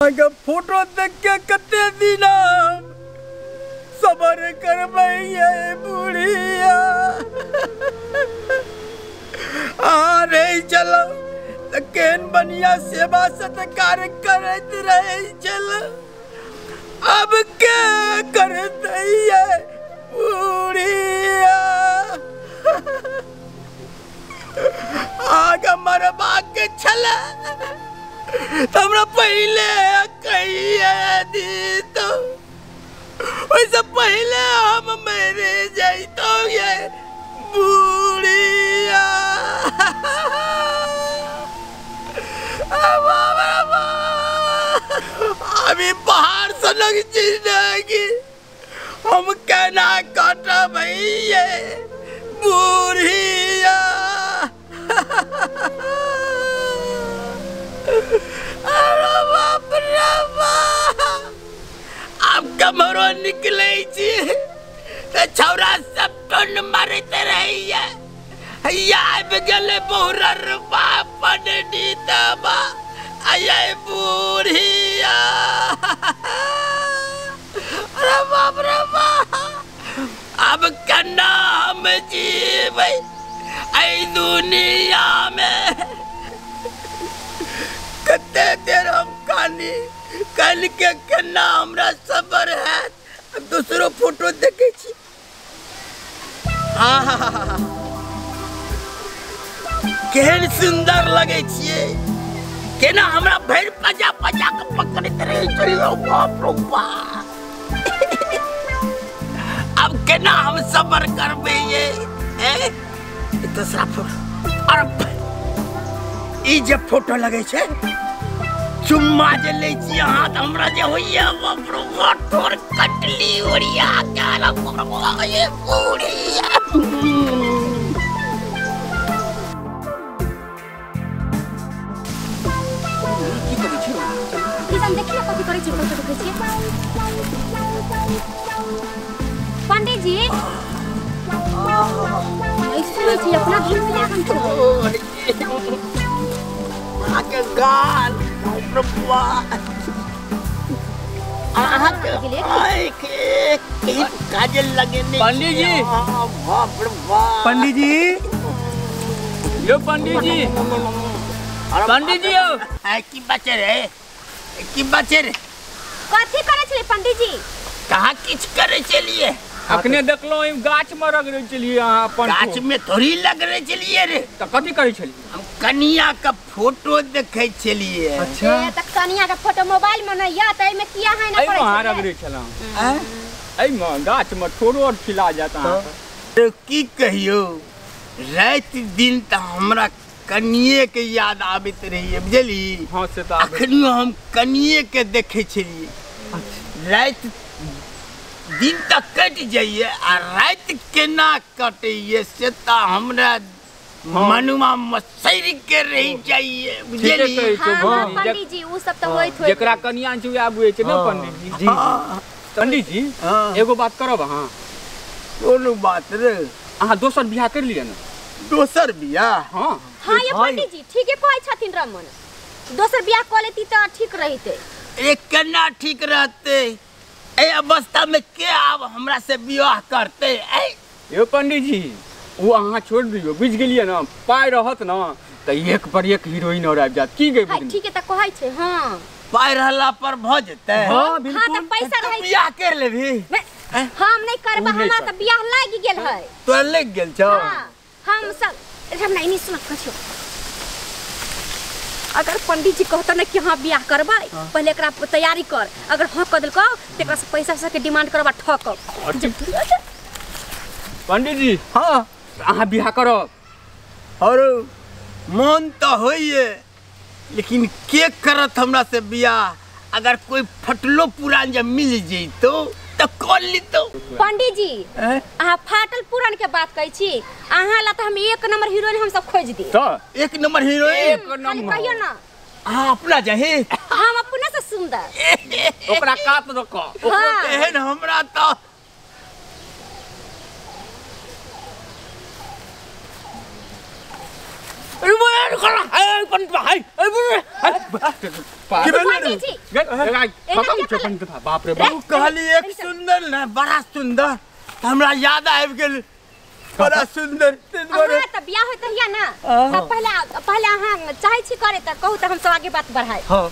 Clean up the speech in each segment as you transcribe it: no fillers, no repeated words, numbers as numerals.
अहाँके फोटो देख के कते दिन सबर करबै ये बुढ़िया। अहाँ रहै छलहुँ तऽ केहन बढ़िआँ सेवा सत्कार करैत रहै छलहुँ, अब के करतै ये बुढ़िया। अहाँके मरबाक छलै तऽ हमरा पहिले कहिए दितहुँ, ओहिसँ पहिले हम मरि जैतहुँ ये बुढ़िया। अभी पहाड़ सनक जिंदगी हम केना कटबै ये बुढ़िया। अरे बाप रे बाप, आब कमरो निकलै छी तऽ छौड़ा सब टोन मारैत रहैया, हैया आबि गेलै बहुररबा पंडितबा आय बुढ़िया। अरे बाप रे बाप, आब केना हम जीबै एहि दुनिया में। कते देर हम कानी कान के केना हमरा सबर हैत। दोसरो फोटो देखै छी, केहन सुन्दर लगै छियै, केना हमरा भरि पजा पजा के पकड़ैत रहै छलियै। बाप रे बाप, आब केना हम सबर करबै ये। दोसरा फोटो, अरे ई जे फोटो लगै छै चुम्मा जे लै छी अहाँ तऽ हमरा जे होइया बाप रे बाप, ठोर कटली ओरिया के बुढ़िया। की करै छी किसान देखिए कथी करै छी, फोटो देखै छी पंडित जी। ऐसे छी अपना धुन में लागल छौ। अहाँके गाल काजल लगेने। पंडित जी, पंडित जी, यो पंडित जी, पंडित जी यो की बात रे, की बात रे, कथी करै छलियै पंडित जी? कहाँ किछु करै छलियै? अखने देखलहुँ गाछ में रगड़ै छलियै अहाँ अपन। गाछ में थोड़ी लगड़ै छलियै रे। तऽ कथी करै छलियै? हम कनिया के फोटो देखै छलियै। अच्छा, तऽ कनिया के फोटो मोबाइल में नहि या तऽ एहिमे किया है ना करै छलियै? अहाँ रगड़ै छलहुँ एहिमे गाछ में ठोरो आर खिला जायत अहाँके। की कहियौ, राति दिन तऽ हमरा कनिये के याद आबैत रहैए बुझली। हाँ से तऽ अखनियो हम कनिये के देखै छलियै। राति दिन तक कटि जाइए आ राति केना कटैए से तऽ हमरा मनुआ मसरि के रहि जाइए बुझलियै। पंडित जी उ सब तऽ होइत होइत जेकरा कनिया छै वएह बुझै छै ने पंडित जी। जी पंडित जी एगो बात करब अहाँ? कोनो बात रे। अहाँ दोसर बियाह कर लिअ ने। दोसर बियाह? हाँ हाँ ये पंडित जी ठीके कहै छथिन रमन, दोसर बियाह कऽ लेती तऽ ठीक रहितै। एक केना ठीक रहतै? ए अवस्था में के आब हमरा से विवाह करते? यो पंडित जी वो अहाँ छोड़ दियौ, बुझि गेलियै ने? पाइ रहत ने तऽ एक पर एक हीरोइन और आबि जायत। की गई बुझली? ठीके तऽ कहै छै। हाँ पाइ रहला पर भऽ जेतै। हाँ बिल्कुल। हाँ तऽ पैसा रहै बियाह कर लेबही। हम नहि करबै, हमरा तऽ बियाह लागि गेल है। तोरा लागि गेल छौ? हाँ हम सब हमरा एनी सुन कहियो, अगर पंडित जी कहता ना कि हाँ बियाह करबै, पहले एकरा तैयारी कर, अगर हाँ कह देलकौ तऽ एकरा से पैसा उसा के डिमांड करबा ठकब। पंडित जी हाँ अहाँ बियाह करब? और मन तऽ होइए, लेकिन के करत हमरा से बियाह? अगर कोई फटलो पुरान जब मिल जइतो तऽ कर लितौ। पंडित जी अहाँ फाटल पुरान के बात कहै छी, अहाँ ला तऽ हम एक नंबर हीरोइन हम सब खोज दी। तऽ एक नंबर हीरोइन? एक नंबर कहियो ना। अहाँ अपना जाही, हम अपने से सुंदर। ओकरा कात रखो। एहन हमरा तऽ पंडित हाय की पंडित जी खत्म छै पंडित बाप रे बाप कहली एक सुंदर ना बड़ा सुंदर हमरा याद आबि गेल बड़ा सुंदर हां त बियाह होइत हिया ना त पहले पहले अहाँ चाहै छी करे त कहू त हम सब आगे बात बढ़ाए हां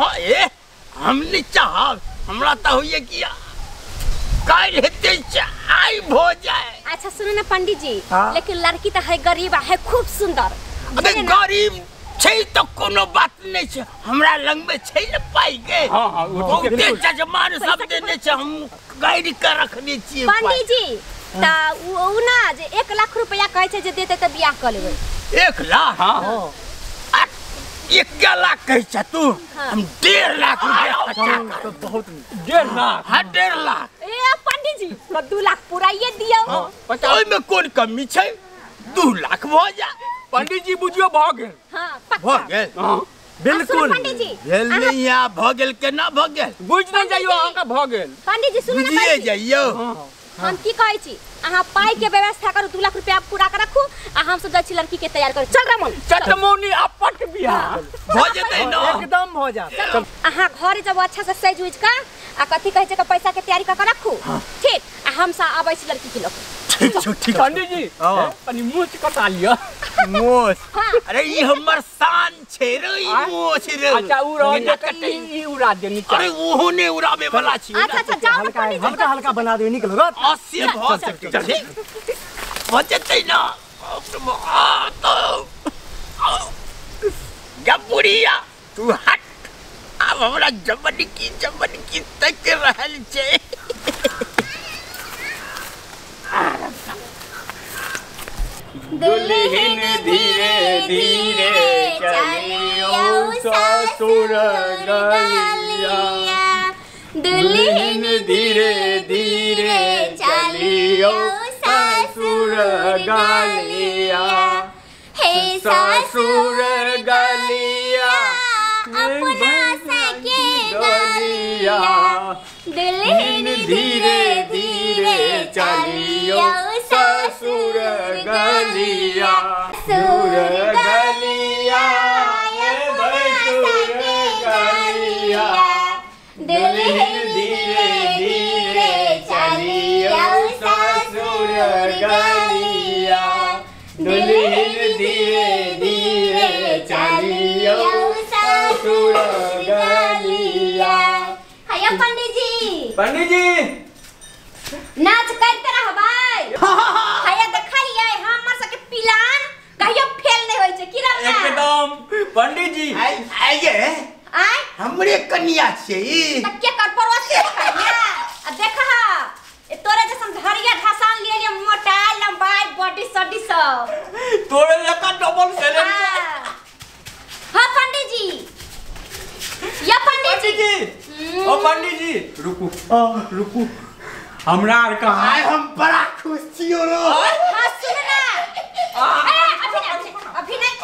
हां ए हम नहीं चाहब हमरा त होइए कि काल हेतै आइ भ जाए। अच्छा सुनू ना पंडित जी लेकिन लड़की त है गरीब है खूब सुंदर। अबे गरीब छै त कोनो बात नहीं छै हमरा लंग में छै न पाई के। हां हां ओ ठीक है जजमान सब देने छै हम गाइड के रखने छियै। पंडित जी त उ ना जे 1 लाख रुपया कहै छै जे देते त बियाह क लेबै। 1 लाख? हां 1 लाख कहै छ तू हम 1.5 लाख रुपया खर्चा कर बहुत 1.5 लाख। हां 1.5 लाख। ए पंडित जी 2 लाख पुराइए दियौ। ओइ में कोन कमी छै 2 लाख भ जा। पंडित जी बुझियो भ गेल। हां भ गेल हां बिल्कुल भेल नहीं आ भ गेल केना भ गेल बुझ नहीं जाइयो अहाँ का भ गेल। पंडित जी सुनू ना बुझिए जाइयो हम की कहै छी अहाँ पाई के व्यवस्था करू 2 लाख रुपया पूरा के रखू आ हम सब जाइ छी लड़की के तैयार करू। चल रमन चटमौनी अपट बियाह भ जेतै न एकदम भ जात। अहाँ घर जब अच्छा से सज उज के आ कथि कहै छै के पैसा के तैयारी क के रखू ठीक आ हम सब आबै छी लड़की के लग। ठीक छौ ठीक। पंडित जी कनी मोछ कटा लिअ। मोछ? अरे ई हमर शान छै रे ई मोछ रे। अच्छा उ रह ई उड़ा दे नीचा। अरे ओहो ने उड़ाबे वाला छी। अच्छा अच्छा जाओ ना पंडित जी हल्का हल्का बना दियो निक लगत। अवश्य भ सकै छै भ जेतै ना आ तो जबुरिया तू हट आब हमरा जबन की तक रहल छै। दुल्हन धीरे धीरे चलियो ससुर गलिया दुल्हन धीरे धीरे चलियो ससुर गलिया हे ससुर गलिया अपना सके गलिया दुल्हन धीरे धीरे चलियो ससुर गलिया ससुर गलिया ससुर गलिया दुल्हन धीरे धीरे चलियो ससुर गलिया दुल्हन धीरे धीरे चलियो ससुर गलिया। हैया पंडित जी पंडित जी नाच करते रहबै। हैया देखलियै हमर सबके प्लान कहियो फेल नहीं होय छै की रमना एकदम। पंडित जी आइए आय हमरे कन्या छै ई त के कर पड़ोस के कन्या आ देख ए तोरे जैसन धरिया ढासान लिए लिए मोटा लंबाई बॉडी सडी सब तोरे लका डबल सैलरी। हां पंडित जी या पंडित जी ओ पंडित जी रुकू रुकू हमरा आर कहाँ आइ हम बड़ा खुश छियो रो। हां सुन ना ए अभी नहीं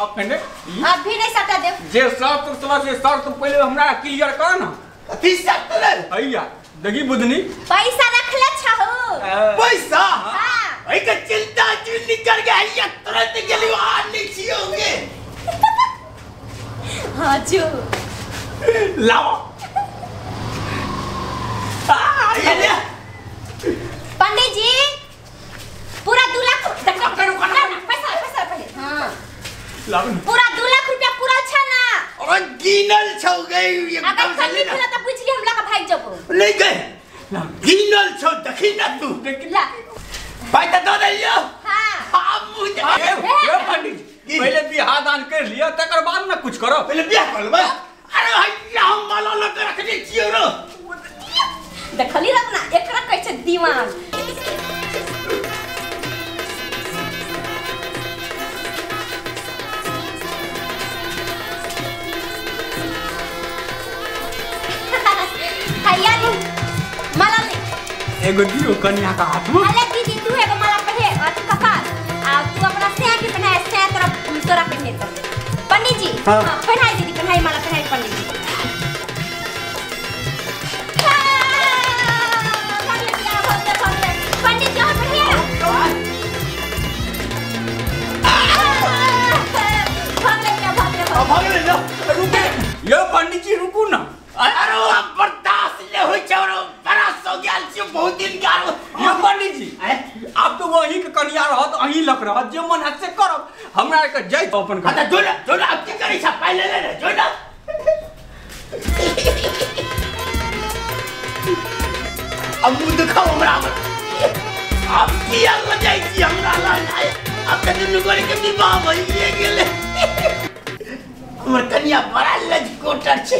अभी नहीं सटा देव जे शर्त तोरा से शर्त पहले हमरा क्लियर कर ना। कथी शर्त रे? हैया देखी बुधनी पैसा रखले छहु पैसा। हां ओइ के चिंता चुन्नी कर के हैया तुरंत गेलियो आ नहीं छियो गे। हां जो लाओ आ ये ले पंडित जी पूरा 2 लाख पैसा पैसा पहले। हां पूरा 2 लाख रुपया पूरा छ ना और गिनल छौ गई एकदम से ना त पूछ ली हमरा का भाग जबो नहीं गए गिनल छौ देखी ना तू ला पाई त दऽ देलियो। हां हां मुझे ए पंडित जी पहले बियाह दान कर लिया तकर बाद ना कुछ करो पहले बियाह कर लेबै। अरे हैया हम माला लग के रखने छियो रो देखली रखना एकरा कहै छै दीवान। हैया ली माला ले एगो दियो कन्या का हाथ में। अरे दीदी तू एगो माला पहने अथी कपाल आ तू अपना से के पहनाए से तोरा तोरा पहने तो पंडित जी। हां पहनाई दीदी पहनाई माला पहनाई पंडित जी। पंडित जी और पहनिए ना भाग ले भाग ले भाग ले। बहुत दिन का यो पंडित जी आप तो वही के कनिया रहत अहीं लग रहत जे मन हत से करब हमरा के जय अपन कर जो ना जो ना अब की करी छ पाइ ले ले जो ना अब मुंह दिखाओ हमरा अब किया हो जाई छी हमरा लग अब त दुनू गोरे के विवाह भइए गेले हमर कनिया बड़ा लजकोटर छै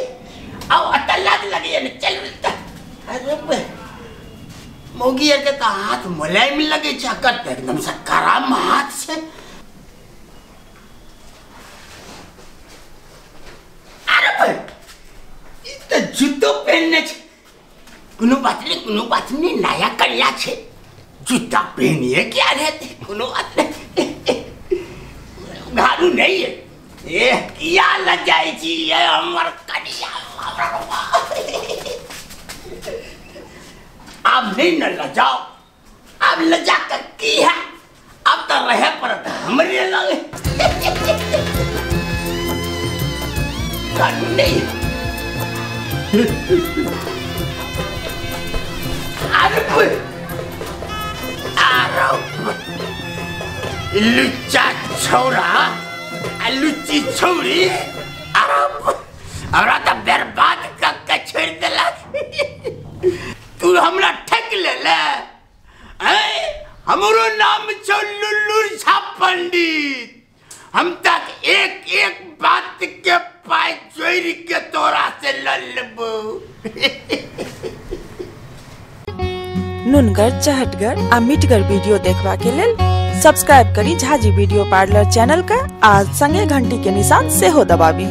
आउ अत लाज लगैए ने चल अरे मौगी के त हाथ मुलायम लगे छै कत एकदम से करम हाथ छै अरे ई त जूतो पहनने छै कोनो बात नहीं नया कनिया छै जूता पहनिए क्या रहते कोनो बात नहीं घारू नहीं है ये किया लग जाए छी ये हमर कनिया अब नहीं न लजाओ अब लजा कर की है अब तो रहे पर हमरे लगे घारू नहीं अरे लुच्चा छौरा लुच्ची छौरी हमरा त बर्बाद क के छोड़ देलक तू हमरा ठक लेले हमरो नाम छौ लुल्लू झा पंडित हम तक एक एक बात के पाई चोरी के तोरा से ल लेबो। नुनगर चहटगर आ मिठगर वीडियो देखबा के लेल सब्सक्राइब करी झाजी वीडियो पार्लर चैनल का आ संगे घंटी के निशान सेहो दबाबी।